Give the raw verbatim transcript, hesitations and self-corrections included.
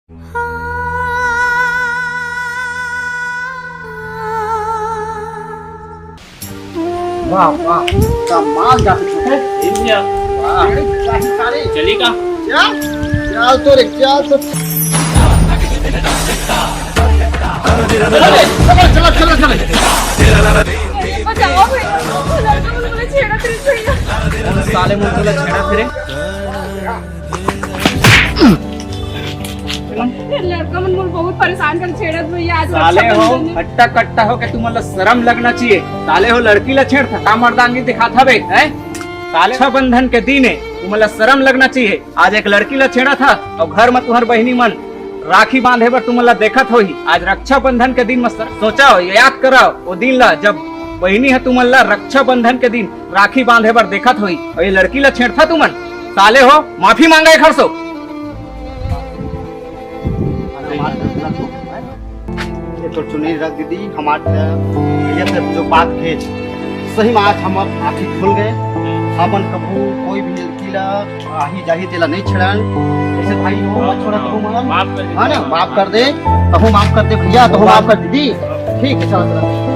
वाह, वाह, कमाल जादू है। ठीक है। वाह। अरे, क्या ही सारे। चली का? क्या? क्या तो रे, क्या तो। चलो, चलो, चलो, चलो। बचाओ भैया, लड़का मन मोला छेड़त रहिस भैया। साले मन मोला छेड़त रहे। लड़का मन मोला बहुत परेशान कर छेड़त भैया, आज साले हो, रक्षाबंधन है। हट्टा कट्टा हो के तुमन ला शरम लगना चाहिए। साले हो, लड़की ला छेड़था, का मर्दानगी दिखात हवे, हैं? साले, रक्षाबंधन के दिन है, तुमन ला शरम लगना चाहिए। आज एक लड़की ला छेड़था अउ घर म तुंहर बहिनी मन राखी बांधे बर तुमन ला देखत होही। आज रक्षाबंधन के दिन म सर-, सोचा हो, याद कराओ वो दिन ला, जब बहिनी ह तुमन ला रक्षाबंधन के दिन राखी बांधे बर देखत होही, अउ ये लड़की ला छेड़था तुमन। साले हो, माफी मांगा एखर से। ये तो चुन्नी रख दीदी, हमार त-, ये सब जो बात के सही में आज हमर आँखी खुल गए। हमन कभू कोई भी लड़की ला आही जाही तेला नहीं छेड़न। ऐसे भाई हो, मत छोड़ा कभू मन। माफ कर दे। हाँ ना, माफ कर दे, तहू माफ कर दे भैया, तहू माफ कर दीदी। ठीक है, चला, चला।